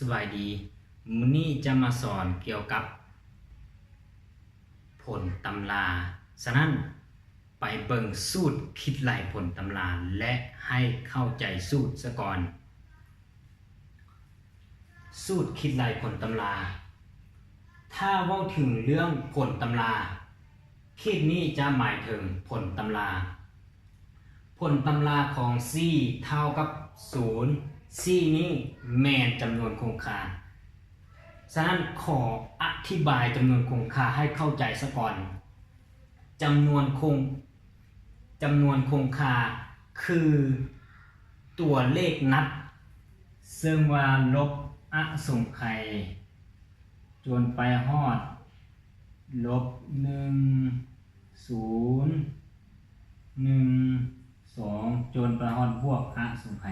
ສະບາຍດີ, ມື້ນີ້ຈະມາສອນກ່ຽວກັບຜົນຕຳລາ. ສະນັ້ນ, ໄປເບິ່ງສູດຄິດໄລ່ຜົນຕຳລາ ແລະ ໃຫ້ເຂົ້າໃຈສູດສາກ່ອນ. ສູດຄິດໄລ່ຜົນຕຳລາ. ຖ້າເວົ້າເຖິງເລື່ອງຜົນຕຳລາ, ຂີດນີ້ຈະໝາຍເຖິງຜົນຕຳລາ. ຜົນຕຳລາຂອງ C ເທົ່າກັບ ສູນ, C ນີ້ແມ່ນຈຳນວນຄົງຄ່າ. ສະນັ້ນ, ຂໍອະທິບາຍຈຳນວນຄົງຄ່າໃຫ້ເຂົ້າໃຈສາກ່ອນ. ຈຳນວນຄົງ, ຈຳນວນຄົງຄ່າຄືຕົວເລກນັບ, ເຊິ່ງວ່າລົບອະສົງໄຂຈົນໄປຮອດລົບໜຶ່ງ ສູນ ໜຶ່ງ ສອງ ຈົນໄປຮອດບວກອະສົງໄຂ.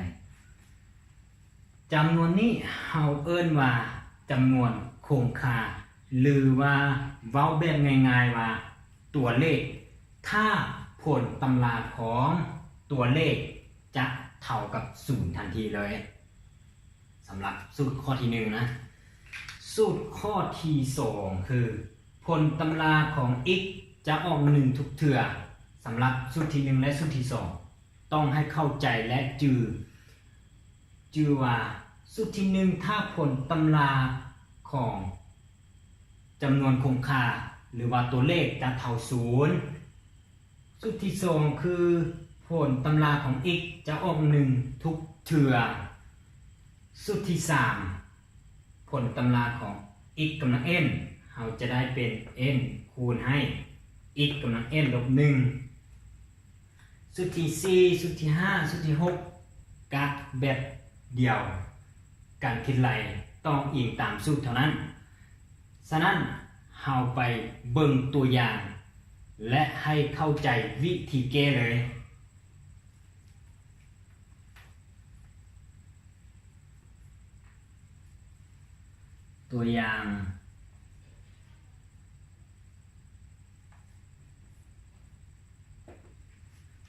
ຈຳນວນນີ້ເຮົາເອີ້ນວ່າຈຳນວນຄົງຄ່າ ຫຼືວ່າເວົ້າແບບງ່າຍໆວ່າຕົວເລກ ຖ້າຜົນຕຳລາຂອງຕົວເລກຈະເທົ່າກັບສູນທັນທີເລີຍ. ສຳລັບສູດຂໍ້ທີໜຶ່ງນະ. ສູດຂໍ້ທີສອງຄື ຜົນຕຳລາຂອງ x ຈະອອກໜຶ່ງທຸກເທື່ອ. ສຳລັບສູດທີໜຶ່ງ ແລະ ສູດທີສອງ ຕ້ອງໃຫ້ເຂົ້າໃຈ ແລະ ຈື່, ຈື່ວ່າສູດທີໜຶ່ງ ຖ້າຜົນຕຳລາຂອງຈຳນວນຄົງຄ່າ ຫຼືວ່າຕົວເລກຈະເທົ່າສູນ. ສູດທີສອງຄື ຜົນຕຳລາຂອງ x ຈະອອກໜຶ່ງທຸກເທື່ອ. ສູດທີສາມ ຜົນຕຳລາຂອງ x ກຳລັງ n ເຮົາຈະໄດ້ເປັນ n ຄູນໃຫ້ x ກຳລັງ n ລົບໜຶ່ງ. ສູດທີສີ່, ສູດທີຫ້າ, ສູດທີຫົກ ກະແບບດຽວ, ການຄິດໄລ່ຕ້ອງອີງຕາມສູດເທົ່ານັ້ນ. ສະນັ້ນ, ເຮົາໄປເບິ່ງຕົວຢ່າງ ແລະ ໃຫ້ເຂົ້າໃຈວິທີແກ້ເລີຍ. ຕົວຢ່າງ,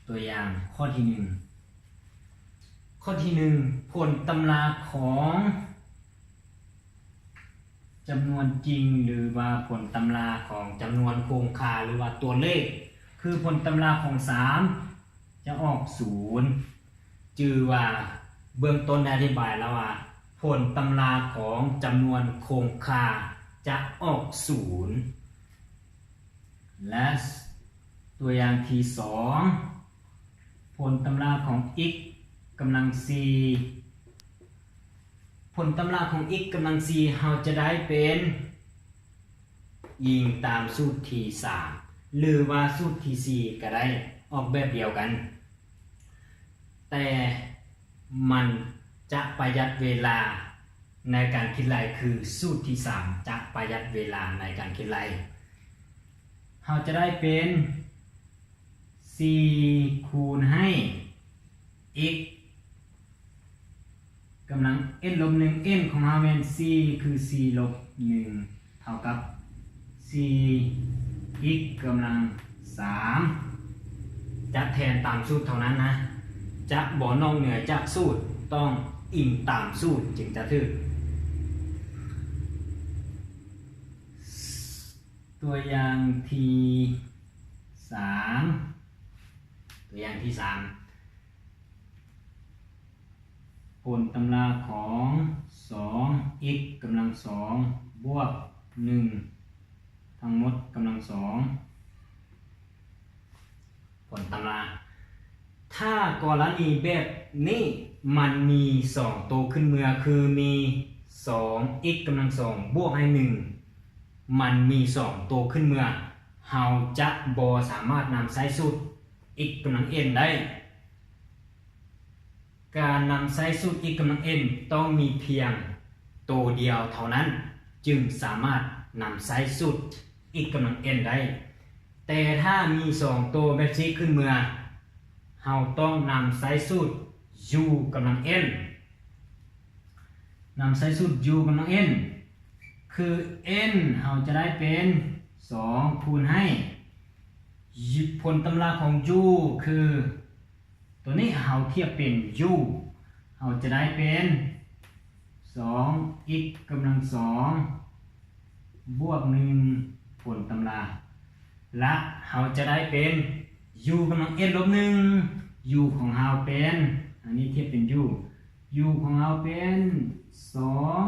ຕົວຢ່າງຂໍ້ທີໜຶ່ງ. ຂໍ້ທີໜຶ່ງ, ຜົນຕຳລາຂອງຈຳນວນຈິງ ຫຼືວ່າຜົນຕຳລາຂອງຈຳນວນຄົງຄ່າ ຫຼືວ່າຕົວເລກ ຄືຜົນຕຳລາຂອງສາມຈະອອກສູນ. ຈື່ວ່າເບື້ອງຕົ້ນໄດ້ອະທິບາຍແລ້ວວ່າ ຜົນຕຳລາຂອງຈຳນວນຄົງຄ່າຈະອອກສູນ. ແລະ ຕົວຢ່າງທີສອງ, ຜົນຕຳລາຂອງ x ກຳລັງສີ່, ຜົນຕຳລາຂອງ x ກຳລັງສີ່ ເຮົາຈະໄດ້ເປັນ ອີງຕາມສູດທີສາມ ຫຼືວ່າສູດທີສີ່ກໍໄດ້, ອອກແບບດຽວກັນ, ແຕ່ມັນຈະປະຢັດເວລາໃນການຄິດໄລ່, ຄືສູດທີສາມຈະປະຢັດເວລາໃນການຄິດໄລ່. ເຮົາຈະໄດ້ເປັນ ສີ່ຄູນໃຫ້ x ກຳລັງ n ລົບໜຶ່ງ, n ຂອງເຮົາແມ່ນສີ່ ຄືສີ່ລົບໜຶ່ງ ເທົ່າກັບສີ່ x ກຳລັງສາມ. ຈະແທນຕາມສູດເທົ່ານັ້ນນະ, ຈະບໍ່ນອກເໜືອຈາກສູດ, ຕ້ອງອີງຕາມສູດຈຶ່ງຈະຖືກ. ຕົວຢ່າງທີສາມ, ຕົວຢ່າງທີສາມ, ຜົນຕຳລາຂອງສອງ x ກຳລັງສອງ ບວກໜຶ່ງ ທັງໝົດກຳລັງສອງ. ຜົນຕຳລາ. ຖ້າກໍລະນີແບບນີ້ ມັນມີສອງໂຕຂຶ້ນເມືອ, ຄືມີສອງ x ກຳລັງສອງ ບວກໃຫ້ໜຶ່ງ, ມັນມີສອງໂຕຂຶ້ນເມືອ, ເຮົາຈະບໍ່ສາມາດນຳໃຊ້ສູດ x ກຳລັງ n ໄດ້. ການນຳໃຊ້ສູດ x ກຳລັງ n ຕ້ອງມີພຽງໂຕດຽວເທົ່ານັ້ນ ຈຶ່ງສາມາດນຳໃຊ້ສູດ x ກຳລັງ n ໄດ້. ແຕ່ຖ້າມີສອງໂຕແບບຊີ້ຂຶ້ນເມືອ, ເຮົາຕ້ອງນຳໃຊ້ສູດ u ກຳລັງ n. ນຳໃຊ້ສູດ u ກຳລັງ n ຄື n ເຮົາຈະໄດ້ເປັນສອງຄູນໃຫ້ ຜົນຕຳລາຂອງ u ຄື ຕົວນີ້ເຮົາທຽບເປັນ u ເຮົາຈະໄດ້ເປັນ ສອງ x ກຳລັງສອງ ບວກໜຶ່ງ ຜົນຕຳລາ ລະເຮົາຈະໄດ້ເປັນ u ກຳລັງ n ລົບໜຶ່ງ u ຂອງເຮົາເປັນ ອັນນີ້ທຽບເປັນ u u ຂອງເຮົາເປັນ ສອງ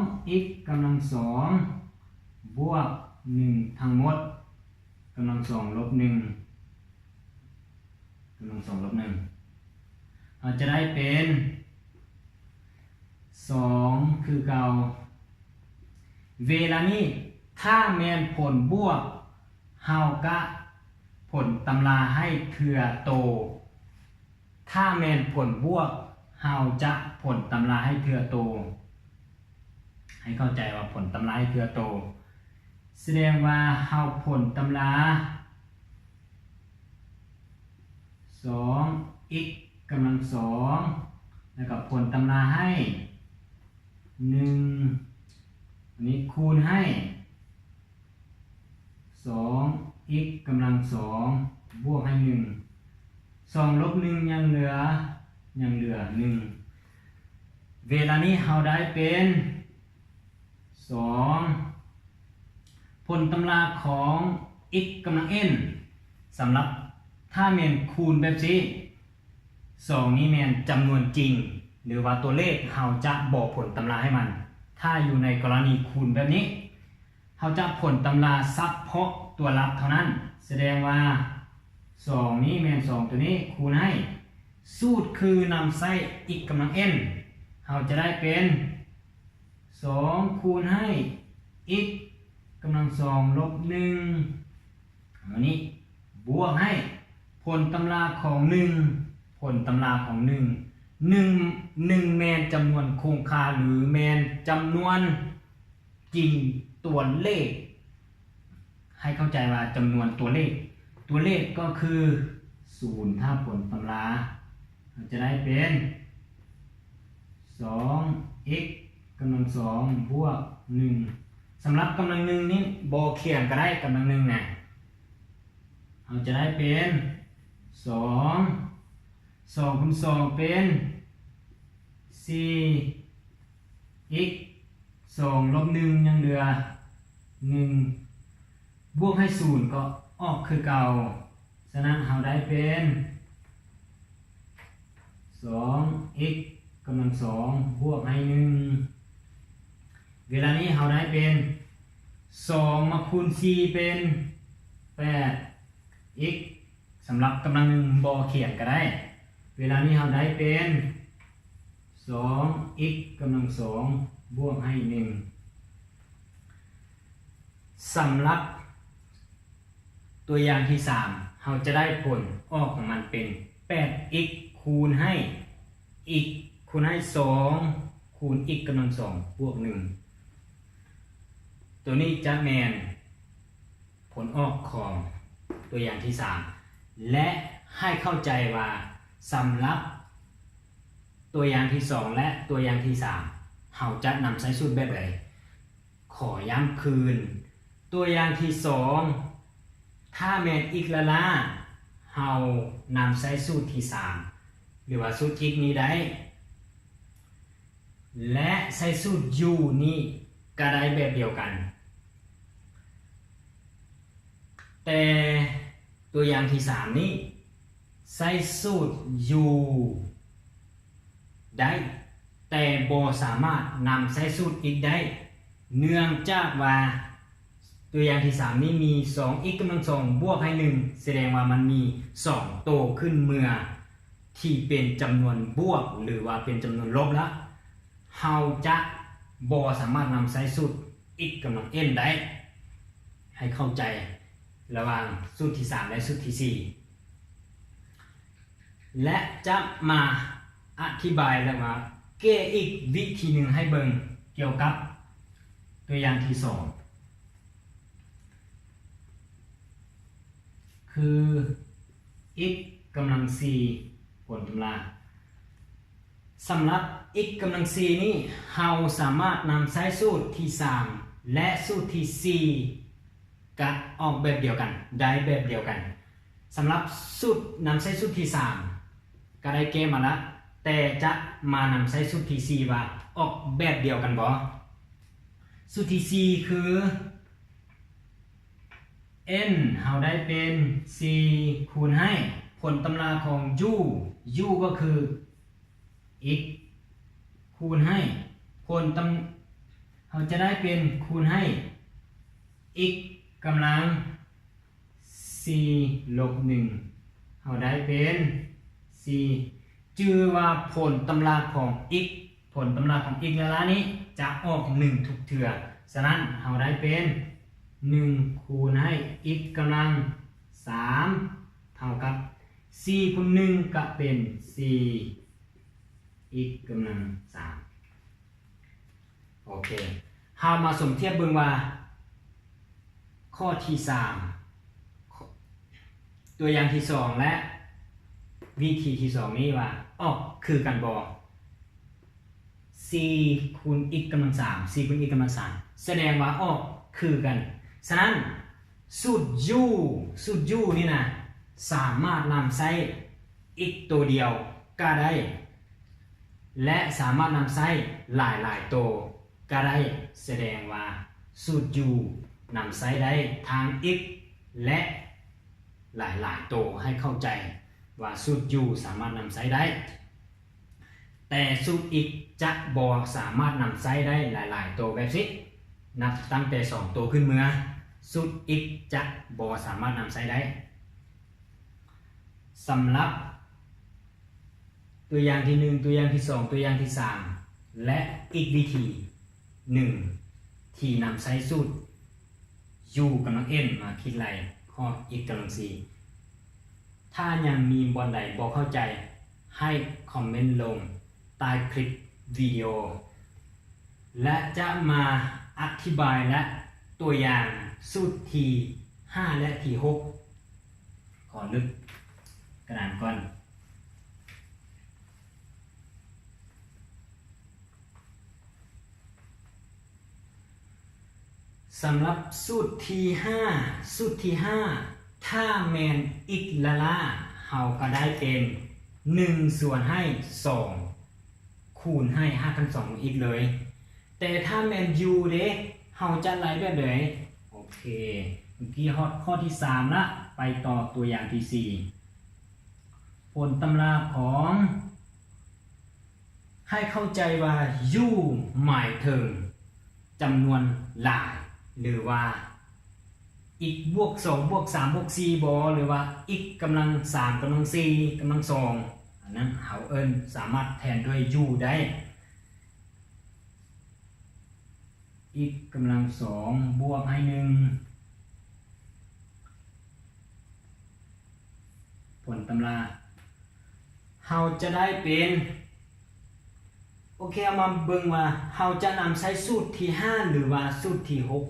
x ກຳລັງສອງ ບວກໜຶ່ງ ທັງໝົດ ກຳລັງສອງລົບໜຶ່ງ ກຳລັງສອງລົບໜຶ່ງ ເຮົາຈະໄດ້ເປັນ ສອງ ຄືເກົ່າ. ເວລານີ້ ຖ້າແມ່ນຜົນບວກ ເຮົາກະຜົນຕຳລາໃຫ້ເທື່ອໂຕ. ຖ້າແມ່ນຜົນບວກ ເຮົາຈະຜົນຕຳລາໃຫ້ເທື່ອໂຕ. ໃຫ້ເຂົ້າໃຈວ່າຜົນຕຳລາໃຫ້ເທື່ອໂຕ ສະແດງວ່າເຮົາຜົນຕຳລາ ສອງ x ກຳລັງສອງ ແລ້ວກໍຜົນຕຳລາໃຫ້ ໜຶ່ງ ອັນນີ້ຄູນໃຫ້ ສອງ x ກຳລັງສອງ ບວກໃຫ້ ໜຶ່ງ ສອງລົບໜຶ່ງ ຍັງເຫຼືອ ຍັງເຫຼືອ ໜຶ່ງ. ເວລານີ້ເຮົາໄດ້ເປັນ ສອງ ຜົນຕຳລາຂອງ x ກຳລັງ n ສຳລັບ ຖ້າແມ່ນຄູນແບບຊີ້ ສອງນີ້ແມ່ນຈຳນວນຈິງ ຫຼືວ່າຕົວເລກ ເຮົາຈະບໍ່ຜົນຕຳລາໃຫ້ມັນ. ຖ້າຢູ່ໃນກໍລະນີຄູນແບບນີ້ ເຮົາຈະຜົນຕຳລາສະເພາະຕົວລັບເທົ່ານັ້ນ. ສະແດງວ່າ ສອງນີ້ແມ່ນ ສອງ ຕົວນີ້ຄູນໃຫ້ ສູດຄືນຳໃຊ້ x ກຳລັງ n ເຮົາຈະໄດ້ເປັນ ສອງ ຄູນໃຫ້ x ກຳລັງສອງ ລົບໜຶ່ງ ອັນນີ້ ບວກໃຫ້ ຜົນຕຳລາຂອງ ໜຶ່ງ ຜົນຕຳລາຂອງ ໜຶ່ງ ໜຶ່ງ ໜຶ່ງແມ່ນຈຳນວນຄົງຄ່າ ຫຼືແມ່ນຈຳນວນຈິງຕົວເລກ. ໃຫ້ເຂົ້າໃຈວ່າຈຳນວນຕົວເລກ ຕົວເລກກໍຄື ສູນ ຖ້າຜົນຕຳລາ ເຮົາຈະໄດ້ເປັນ ສອງ x ກຳລັງສອງ ບວກໜຶ່ງ ສຳລັບກຳລັງໜຶ່ງນີ້ບໍ່ຂຽນກໍໄດ້ ກຳລັງໜຶ່ງນະ ເຮົາຈະໄດ້ເປັນ ສອງ ສອງຄູນສອງເປັນ ສີ່ x ສອງລົບໜຶ່ງ ຍັງເຫຼືອ ໜຶ່ງ ບວກໃຫ້ ສູນ ກໍອອກຄືເກົ່າ. ສະນັ້ນເຮົາໄດ້ເປັນ ສອງ x ກຳລັງສອງ ບວກໃຫ້ ໜຶ່ງ ເວລານີ້ເຮົາໄດ້ເປັນ ສອງ ມາຄູນ ສີ່ ເປັນ ແປດ x ສຳລັບກຳລັງໜຶ່ງບໍ່ຂຽນກໍໄດ້. ເວລານີ້ເຮົາໄດ້ເປັນ ສອງ x ກຳລັງສອງ ບວກໃຫ້ ໜຶ່ງ. ສຳລັບຕົວຢ່າງທີສາມ ເຮົາຈະໄດ້ຜົນອອກຂອງມັນເປັນ ແປດ x ຄູນໃຫ້ x ຄູນໃຫ້ ສອງ ຄູນ x ກຳລັງສອງ ບວກ ໜຶ່ງ. ຕົວນີ້ຈະແມ່ນ ຜົນອອກຂອງຕົວຢ່າງທີສາມ ແລະ ໃຫ້ເຂົ້າໃຈວ່າ ສຳລັບຕົວຢ່າງທີສອງ ແລະ ຕົວຢ່າງທີສາມ ເຮົາຈະນຳໃຊ້ສູດແບບໃດ? ຂໍຢ້ຳຄືນ ຕົວຢ່າງທີສອງ ຖ້າແມ່ນ x ລ້າໆ ເຮົານຳໃຊ້ສູດທີສາມ ຫຼືວ່າສູດ x ນີ້ໄດ້ ແລະ ໃຊ້ສູດ u ນີ້ກະໄດ້ແບບດຽວກັນ. ແຕ່ຕົວຢ່າງທີສາມນີ້ ໃຊ້ສູດ u ໄດ້ ແຕ່ບໍ່ສາມາດນຳໃຊ້ສູດ x ໄດ້ ເນື່ອງຈາກວ່າ ຕົວຢ່າງທີສາມນີ້ມີ ສອງ x ກຳລັງສອງ ບວກໃຫ້ ໜຶ່ງ ສະແດງວ່າມັນມີ ສອງ ໂຕຂຶ້ນເມືອ ທີ່ເປັນຈຳນວນບວກ ຫຼືວ່າເປັນຈຳນວນລົບລະ ເຮົາຈະບໍ່ສາມາດນຳໃຊ້ສູດ x ກຳລັງ n ໄດ້. ໃຫ້ເຂົ້າໃຈລະຫວ່າງສູດທີສາມ ແລະ ສູດທີສີ່ ແລະ ຈະມາອະທິບາຍ ແລະ ມາແກ້ອີກວິທີໜຶ່ງໃຫ້ເບິ່ງກ່ຽວກັບຕົວຢ່າງທີສອງ ຄື x ກຳລັງສີ່ ຜົນຕຳລາ. ສຳລັບ x ກຳລັງສີ່ນີ້ ເຮົາສາມາດນຳໃຊ້ສູດທີສາມ ແລະ ສູດທີສີ່ ກະອອກແບບດຽວກັນ ໄດ້ແບບດຽວກັນ. ສຳລັບສູດ ນຳໃຊ້ສູດທີສາມ ກະໄດ້ແກ້ມາລະ ແຕ່ຈະມານຳໃຊ້ສູດທີສີ່ວ່າອອກແບບດຽວກັນບໍ່? ສູດທີສີ່ຄື n ເຮົາໄດ້ເປັນສີ່ຄູນໃຫ້ຜົນຕຳລາຂອງ u, u ກໍຄື x ຄູນໃຫ້ຜົນຕຳ ເຮົາຈະໄດ້ເປັນຄູນໃຫ້ x ກຳລັງສີ່ລົບໜຶ່ງ ເຮົາໄດ້ເປັນສີ່ ຈື່ວ່າຜົນຕຳລາຂອງ x ຜົນຕຳລາຂອງ x ລະລານີ້ຈະອອກໜຶ່ງທຸກເທື່ອ. ສະນັ້ນເຮົາໄດ້ເປັນໜຶ່ງຄູນໃຫ້ x ກຳລັງສາມ ເທົ່າກັບສີ່ຄູນໜຶ່ງກະເປັນສີ່ x ກຳລັງສາມ. ໂອເຄ ເຮົາມາສົມທຽບເບິ່ງວ່າ ຂໍ້ທີສາມ ຕົວຢ່າງທີສອງ ແລະ ວິທີທີສອງນີ້ວ່າອອກຄືກັນບໍ່? ສີ່ຄູນ x ກຳລັງສາມ ສີ່ຄູນ x ກຳລັງສາມ ສະແດງວ່າອອກຄືກັນ. ສະນັ້ນ ສູດ u ສູດ u ນີ້ນະ ສາມາດນຳໃຊ້ x ໂຕດຽວກະໄດ້ ແລະ ສາມາດນຳໃຊ້ຫຼາຍໆໂຕກະໄດ້ ສະແດງວ່າສູດ u ນຳໃຊ້ໄດ້ທັງ x ແລະ ຫຼາຍໆໂຕ. ໃຫ້ເຂົ້າໃຈວ່າສູດ u ສາມາດນຳໃຊ້ໄດ້ ແຕ່ສູດ x ຈະບໍ່ສາມາດນຳໃຊ້ໄດ້ຫຼາຍໆໂຕແບບຊີ້. ນັບຕັ້ງແຕ່ສອງໂຕຂຶ້ນເມືອ ສູດ x ຈະບໍ່ສາມາດນຳໃຊ້ໄດ້. ສຳລັບຕົວຢ່າງທີໜຶ່ງ ຕົວຢ່າງທີສອງ ຕົວຢ່າງທີສາມ ແລະ ອີກວິທີໜຶ່ງທີ່ນຳໃຊ້ສູດ u ກຳລັງ n ມາຄິດໄລ່ຂໍ້ x ກຳລັງສີ່. ຖ້າຍັງມີບ່ອນໃດບໍ່ເຂົ້າໃຈ ໃຫ້ຄອມເມັນລົງໃຕ້ຄລິບວິດີໂອ ແລະ ຈະມາອະທິບາຍ ແລະ ຕົວຢ່າງສູດທີຫ້າ ແລະ ທີຫົກ. ຂໍລຶບກະດານກ່ອນ. ສຳລັບສູດທີຫ້າ ສູດທີຫ້າ ຖ້າແມ່ນ x ລະລາ ເຮົາກະໄດ້ເປັນໜຶ່ງສ່ວນໃຫ້ສອງ ຄູນໃຫ້ຮາກຂັ້ນສອງຂອງ x ເລີຍ. ແຕ່ຖ້າແມ່ນ u ເດ ເຮົາຈະໄລ່ແບບໃດ? ໂອເຄ ເມື່ອກີ້ຮອດຂໍ້ທີສາມລະ ໄປຕໍ່ຕົວຢ່າງທີສີ່ ຜົນຕຳລາຂອງ ໃຫ້ເຂົ້າໃຈວ່າ u ໝາຍເຖິງຈຳນວນຫຼາຍ ຫຼືວ່າ x ບວກສອງ ບວກສາມ ບວກສີ່ບໍ ຫຼືວ່າ x ກຳລັງສາມ ກຳລັງສີ່ ກຳລັງສອງ ອັນນັ້ນເຮົາເອີ້ນ ສາມາດແທນດ້ວຍ u ໄດ້. x ກຳລັງສອງ ບວກໃຫ້ໜຶ່ງ ຜົນຕຳລາ ເຮົາຈະໄດ້ເປັນ ໂອເຄ ເຮົາມາເບິ່ງວ່າເຮົາຈະນຳໃຊ້ສູດທີຫ້າ ຫຼືວ່າສູດທີຫົກ.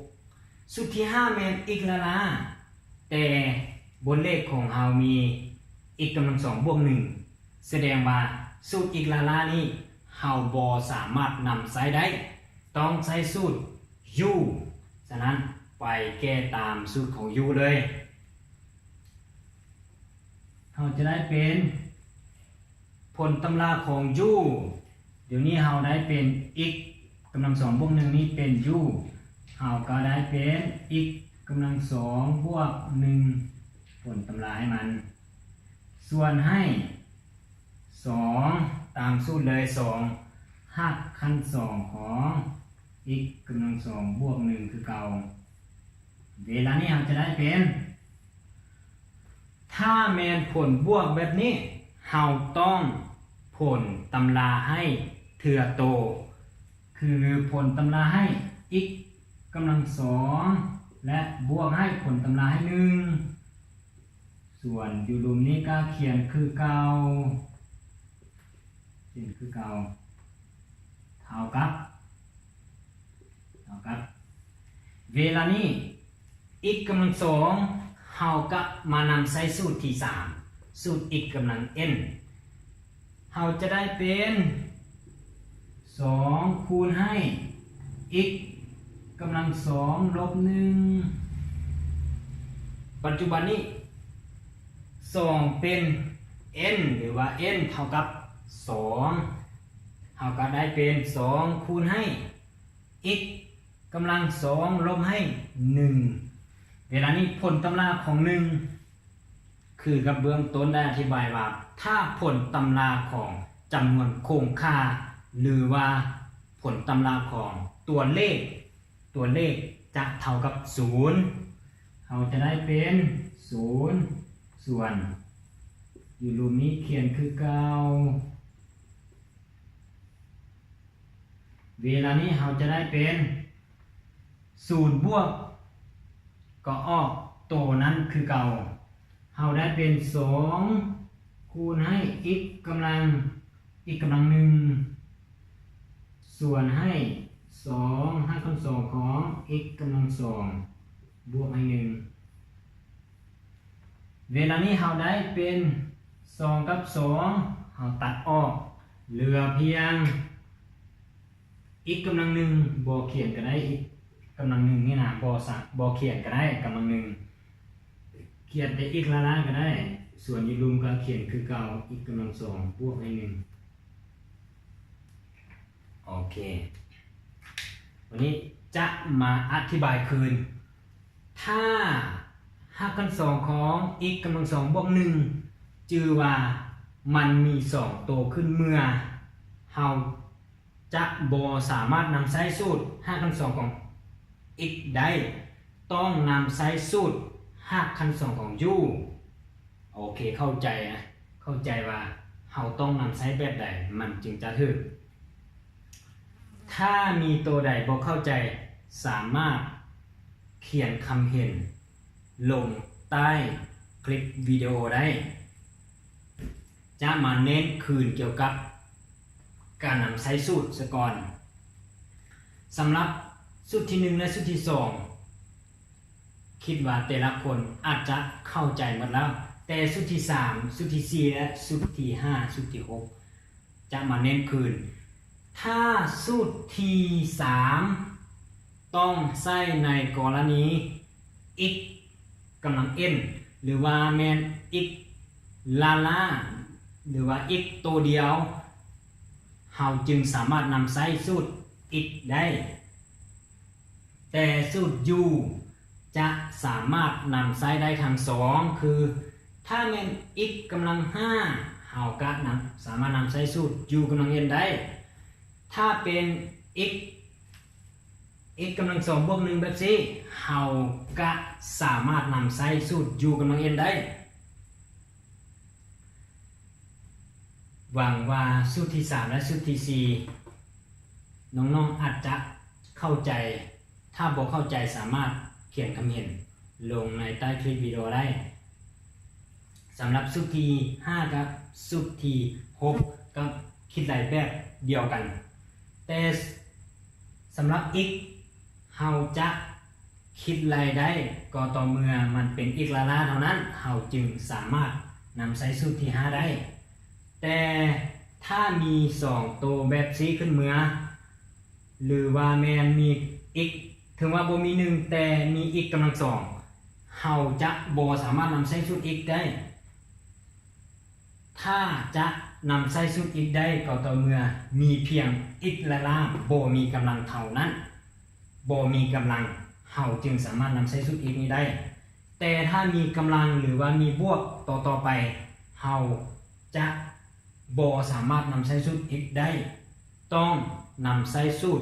ສູດທີຫ້າແມ່ນ x ລະລາ ແຕ່ບົນເລກຂອງເຮົາມີ x ກຳລັງສອງ ບວກໜຶ່ງ ສະແດງວ່າສູດ x ລະລານີ້ ເຮົາບໍ່ສາມາດນຳໃຊ້ໄດ້ ຕ້ອງໃຊ້ສູດ u. ສະນັ້ນ ໄປແກ້ຕາມສູດຂອງ u ເລີຍ. ເຮົາຈະໄດ້ເປັນຜົນຕຳລາຂອງ u. ດຽວນີ້ເຮົາໄດ້ເປັນ x ກຳລັງສອງ ບວກໜຶ່ງນີ້ເປັນ u. ເຮົາກະໄດ້ເປັນ x ກຳລັງສອງ ບວກໜຶ່ງ ຜົນຕຳລາໃຫ້ມັນ ສ່ວນໃຫ້ ສອງ ຕາມສູດເລີຍ ສອງ ຮາກຂັ້ນສອງຂອງ x ກຳລັງສອງ ບວກໜຶ່ງ ຄືເກົ່າ. ເວລານີ້ເຮົາຈະໄດ້ເປັນ ຖ້າແມ່ນຜົນບວກແບບນີ້ ເຮົາຕ້ອງຜົນຕຳລາໃຫ້ເທື່ອໂຕ ຄືຜົນຕຳລາໃຫ້ x ກຳລັງສອງ ແລະ ບວກໃຫ້ຜົນຕຳລາໃຫ້ໜຶ່ງ ສ່ວນຢູ່ລຸ່ມນີ້ກະຂຽນຄືເກົ່າ ຂຽນຄືເກົ່າ ເທົ່າກັບ ເທົ່າກັບ ເວລານີ້ x ກຳລັງສອງ ເຮົາກະມານຳໃຊ້ສູດທີສາມ ສູດ x ກຳລັງ n ເຮົາຈະໄດ້ເປັນ ສອງ ຄູນໃຫ້ x ກຳລັງສອງ ລົບໜຶ່ງ ປັດຈຸບັນນີ້ ສອງ ເປັນ n ຫຼືວ່າ n ເທົ່າກັບ ສອງ ເຮົາກໍໄດ້ເປັນສອງຄູນໃຫ້ x ກຳລັງສອງລົບໃຫ້ໜຶ່ງ. ເວລານີ້ຜົນຕຳລາຂອງໜຶ່ງ ຄືກັບເບື້ອງຕົ້ນໄດ້ອະທິບາຍວ່າ ຖ້າຜົນຕຳລາຂອງຈຳນວນຄົງຄ່າ ຫຼືວ່າຜົນຕຳລາຂອງຕົວເລກ ຕົວເລກຈະເທົ່າກັບສູນ ເຮົາຈະໄດ້ເປັນສູນ ສ່ວນຢູ່ລຸ່ມນີ້ຂຽນຄືເກົ່າ. ເວລານີ້ເຮົາຈະໄດ້ເປັນສູນບວກ ກໍອອກໂຕນັ້ນຄືເກົ່າ. ເຮົາໄດ້ເປັນສອງຄູນໃຫ້ x ກຳລັງ x ກຳລັງໜຶ່ງ ສ່ວນໃຫ້ສອງຮາກຂັ້ນສອງຂອງ x ກຳລັງສອງ ບວກໃຫ້ໜຶ່ງ. ເວລານີ້ເຮົາໄດ້ເປັນສອງກັບສອງ ເຮົາຕັດອອກ ເຫຼືອພຽງ x ກຳລັງໜຶ່ງ ບໍ່ຂຽນກໍໄດ້ x ກຳລັງໜຶ່ງນີ້ນະ ບໍ່ສະ ບໍ່ຂຽນກໍໄດ້ ກຳລັງໜຶ່ງ ຂຽນແຕ່ x ລ້າໆກໍໄດ້ ສ່ວນຢູ່ລຸ່ມກໍຂຽນຄືເກົ່າ x ກຳລັງສອງ ບວກໃຫ້ໜຶ່ງ. ໂອເຄ ວັນນີ້ຈະມາອະທິບາຍຄືນ ຖ້າຮາກຂັ້ນສອງຂອງ x ກຳລັງສອງ ບວກໜຶ່ງ ຈື່ວ່າມັນມີສອງໂຕຂຶ້ນເມືອ ເຮົາຈະບໍ່ສາມາດນຳໃຊ້ສູດຮາກຂັ້ນສອງຂອງ x ໄດ້ ຕ້ອງນຳໃຊ້ສູດຮາກຂັ້ນສອງຂອງ u. ໂອເຄ ເຂົ້າໃຈນະ ເຂົ້າໃຈວ່າເຮົາຕ້ອງນຳໃຊ້ແບບໃດມັນຈຶ່ງຈະຖືກ. ຖ້າມີໂຕໃດບໍ່ເຂົ້າໃຈ ສາມາດຂຽນຄຳເຫັນລົງໃຕ້ຄລິບວິດີໂອໄດ້. ຈະມາເນັ້ນຄືນກ່ຽວກັບການນຳໃຊ້ສູດສາກ່ອນ. ສຳລັບສູດທີໜຶ່ງ ແລະ ສູດທີສອງ ຄິດວ່າແຕ່ລະຄົນອາດຈະເຂົ້າໃຈໝົດແລ້ວ, ແຕ່ສູດທີສາມ, ສູດທີສີ່ ແລະ ສູດທີຫ້າ, ສູດທີຫົກ ຈະມາເນັ້ນຄືນ. ຖ້າສູດທີສາມ ຕ້ອງໃຊ້ໃນກໍລະນີ x ກຳລັງ n ຫຼືວ່າແມ່ນ x ລ້າໆ ຫຼືວ່າ x ໂຕດຽວ, ເຮົາຈຶ່ງສາມາດນຳໃຊ້ສູດ x ໄດ້. ແຕ່ສູດ u ຈະສາມາດນຳໃຊ້ໄດ້ທັງສອງ ຄື ຖ້າແມ່ນ x ກຳລັງຫ້າ ເຮົາກະນຳ ສາມາດນຳໃຊ້ສູດ u ກຳລັງ n ໄດ້. ຖ້າເປັນ x x ກຳລັງສອງບວກໜຶ່ງແບບຊີ້ ເຮົາກະສາມາດນຳໃຊ້ສູດ u ກຳລັງ n ໄດ້. ຫວັງວ່າສູດທີສາມ ແລະ ສູດທີສີ່ ນ້ອງໆອາດຈະເຂົ້າໃຈ. ຖ້າບໍ່ເຂົ້າໃຈ ສາມາດຂຽນຄຳເຫັນລົງໃນໃຕ້ຄລິບວິດີໂອໄດ້. ສຳລັບສູດທີຫ້າກັບສູດທີຫົກກໍຄິດໄລ່ແບບດຽວກັນ, ແຕ່ສຳລັບ x ເຮົາຈະຄິດໄລ່ໄດ້ກໍຕໍ່ເມື່ອມັນເປັນ x ລ້າໆເທົ່ານັ້ນ ເຮົາຈຶ່ງສາມາດນຳໃຊ້ສູດທີຫ້າໄດ້. ແຕ່ຖ້າມີສອງໂຕແບບຊີ້ຂຶ້ນເມືອ ຫຼືວ່າແມ່ນມີ x ເຖິງວ່າບໍ່ມີໜຶ່ງ ແຕ່ມີ x ກຳລັງສອງ ເຮົາຈະບໍ່ສາມາດນຳໃຊ້ສູດ x ໄດ້. ຖ້າຈະນຳໃຊ້ສູດ x ໄດ້ກໍຕໍ່ເມື່ອມີພຽງ x ລ້າໆ ບໍ່ມີກຳລັງເທົ່ານັ້ນ, ບໍ່ມີກຳລັງ ເຮົາຈຶ່ງສາມາດນຳໃຊ້ສູດ x ນີ້ໄດ້. ແຕ່ຖ້າມີກຳລັງ ຫຼືວ່າມີບວກຕໍ່ໆໄປ ເຮົາຈະບໍ່ສາມາດນຳໃຊ້ສູດ x ໄດ້, ຕ້ອງນຳໃຊ້ສູດ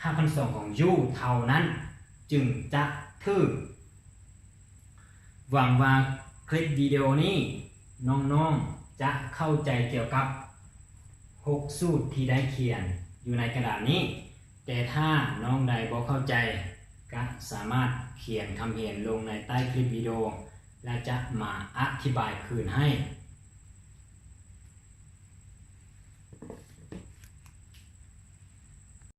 ຮາກຂັ້ນສອງຂອງ u ເທົ່ານັ້ນຈຶ່ງຈະຖືກ. ຫວັງວ່າຄລິບວິດີໂອນີ້ນ້ອງໆຈະເຂົ້າໃຈກ່ຽວກັບຫົກສູດທີ່ໄດ້ຂຽນຢູ່ໃນກະດານນີ້. ແຕ່ຖ້ານ້ອງໃດບໍ່ເຂົ້າໃຈ ກະສາມາດຂຽນຄຳເຫັນລົງໃນໃຕ້ຄລິບວິດີໂອ ແລະ ຈະມາອະທິບາຍຄືນໃຫ້.